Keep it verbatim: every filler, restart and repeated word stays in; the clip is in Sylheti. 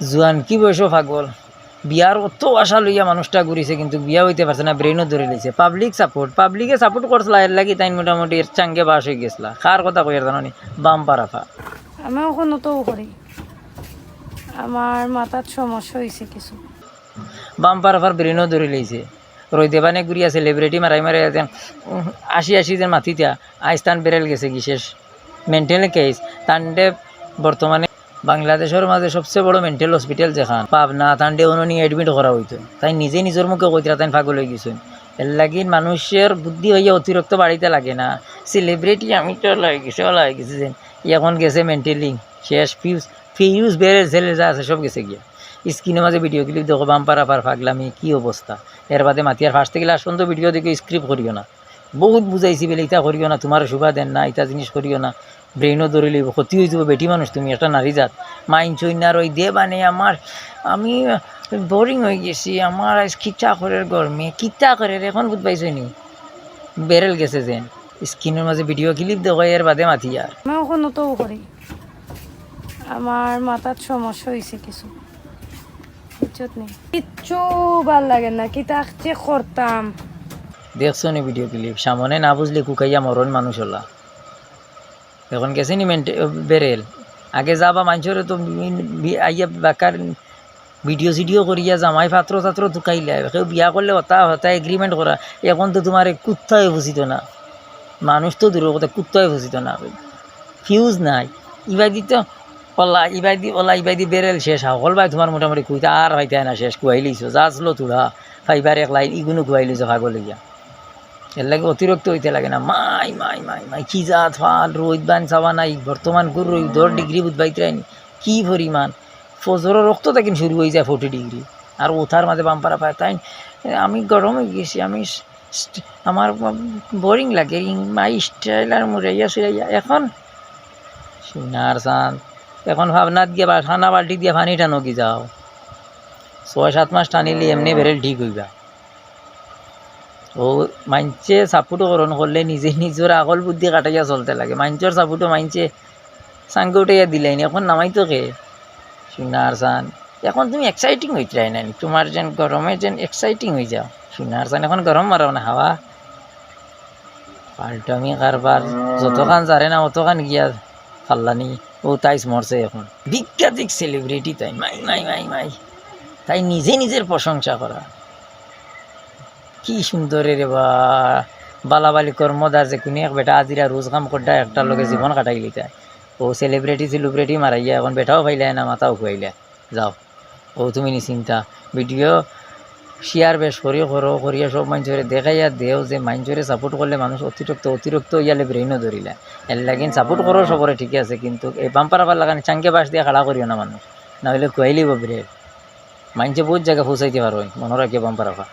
জুয়ান কি বয়সো পাগল। বিয়ার অত আশা লইয়া মানুষটা ঘুরিছে, কিন্তু বিয়া অইতে পারছে না, ব্রেইনও ধরি লইছে। পাবলিক সাপোর্ট, পাবলিকে সাপোর্ট করছলা, এর লাগি তাইন মোটামুটি এর চাঙ্গে বাস অই গেছলা। কার কথা কইয়ার জানো নি? বাম্পার আফা। আমি অখন তো করি, আমার মাথাত সমস্যা অইছে কিছু। বাম্পার আফার ব্রেইনও ধরি লইছে। রইদে বানে ঘুরিয়া সেলিব্রিটি মারাই মারাই যেন, উম, আশি আশি যেন মাতিতা, আইজ তান বেরেল গেছে কি শেষ। মেন্টাল কেস, তানরে বর্তমানে বাংলাদেশর মাঝে সবচেয়ে বড় মেন্টাল হসপিটাল যেখান পাবনা, তানরে অনো নিয়া অ্যাডমিট করা অইতো। তাইন নিজে নিজর মুখে কইতরা তাইন পাগল অই গেছইন। এর লাগি মানুষর বুদ্ধি অইয়া অতিরিক্ত বাড়াইতে লাগে না। সেলিব্রিটি আমি তো লাগি গেছে, ও লাগি গেছে যেন। এখন গেছে মেন্টালি শেষ, ফিউজ, ফিউজ বেরেল সেল যা আছে সব গেছে গিয়া। স্ক্রিনর মাঝে ভিডিও ক্লিপ দেখো, বাম্পার আফার পাগলামি, কি অবস্থা। এর বাদে মাতিয়ার ফার্স্ট থাকি লাস্ট পর্যন্ত ভিডিও দেখে স্কিপ করিও না। বহুত বুঝাইছি বেলে, ইতা করিও না, তুমার শোভা দের না, ইতা জিনিস করিও না, ব্রেইনও ধরি লইব, ক্ষতি অই যাব। বেটি মানুষ তুমি, একটা নারী জাত। মাইনষে অইন্যার অই দে বানে আমার, আমি বোরিং অই গেছি, আমার আইজ কিতা করের গরমে, কিতা করের, এখন বুঝ পাইছো নি? বেরেল গেছে যেন। স্ক্রিনর মাঝে ভিডিও ক্লিপ দেখো, এর বাদে মাতিয়ার। আমি অখন তো করি, আমার মাথাত সমস্যা অইছে কিছু, বুঝছত নি? কিচ্ছু ভালা লাগে না, কিতা যে করতাম। দেখছো নি ভিডিও ক্লিপ? সামনে না বুঝলে কুকাইয়া মরণ মানুষ অলা। এখন গেছে নি মেন্টে-, বেরেল। আগে যাবা মাইনষরে তো বি-, বি-, আইয়া বেকার ভিডিও সিডিও করিয়া জামাই পাত্র-টাত্র তুকাইলা। কেউ বিয়া করলে হতা হতা এগ্রিমেন্ট করা। এখন তো তুমারে কুত্তায় ফুছিত না। মানুষ তো দূরর কথা, কুত্তায় ফুছিত না। ফিউজ নাই। ইবাদি তো অলা, ইবাদি অলা, ইবাদি বেরেল শেষ। হকল বায় তুমার মোটামুটি কইতা আর পাইতায় না শেষ। কুয়াই লইছো। যা আছলো থুড়া। পাইবার এক লাইন, ইগুনও কুয়াই লইছো পাগল অইয়া। এর লাগি অতিরিক্ত অইতে লাগে না। মাই, মাই, মাই, মাই, কি জাত ফাল, রইদ বান চাবা নাই। বর্তমান গুর রইদ দশ ডিগ্রি বুধবাইত রাইনি। কি পরিমাণ? ফজরর রক্ত থাকি শুরু অই যায় ফর্টি ডিগ্রি। আর উঠার মাঝে বাম্পার আফায় তাইন, আমি গরম অই গেছি, আমি স-, স-, আমার বোরিং লাগে, ই মাই স্টাইল আর মুড়াইয়া সুড়াইয়া। এখন সোনার চান, এখন পাবনাত গিয়া বা-, ঠান্ডা বালতি দিয়া পানি টানো কি যাও, ছয় সাত মাস টানিলে এমনে বেরেল ঠিক অইবা। ও মাইনষে সাপোর্ট করন করলে নিজে নিজর আকল বুদ্ধি খাটাইয়া চলতে লাগে। মাইনষর সাপোর্টও মাইনষে সাঙ্গে উঠাইয়া দিলাইন, এখন নামাইতো কে? সোনার চান, এখন তুমি এক্সাইটিং অইতরায় না নি? তুমার যেন গরমে যেন এক্সাইটিং অই যাও। সোনার চান, এখন গরম মারাও না হাওয়া। ফালটামি কারবার, যতখান জারে না অতখান গিয়া ফাল্লানি। ও তাইস মরছে এখন। বিখ্যাত এক সেলিব্রিটি তাই, মাই, মাই, মাই, মাই। তাই নিজে নিজর প্রশংসা করা। কি সুন্দর রে বা, বালাবালি কর্মদার যে কুনু এক বেটা আজিরা রোজ কাম করডা একটার লগে জীবন কাটাইলিতা। ও সেলিব্রিটি সেলিব্রিটি মারাইয়া এখন বেটাও পাইলায় না, মাথাও খুয়াইলায়। যাও, ও তুমি নি চিন্তা। ভিডিও শেয়ার বেশ করি করো, করিয়া সব মাইনষরে দেখাইয়া দেও যে মাইনষরে সাপোর্ট করলে মানুষ অতিরিক্ত, অতিরিক্ত অইয়ালে ব্রেইনও ধরিলা। এর লাগিন সাপোর্ট করো সবরে, ঠিক আছে, কিন্তু এই বাম্পার আফার লাখান চাঙ্গে বাশ দিয়া খাড়া করিও না মানুষ, না অইলে খুয়াইলিব ব্রেইন। মাইনষে বহুত জাগা পৌঁছাইতে পারো, মনো রাখিও বাম্পার আফা।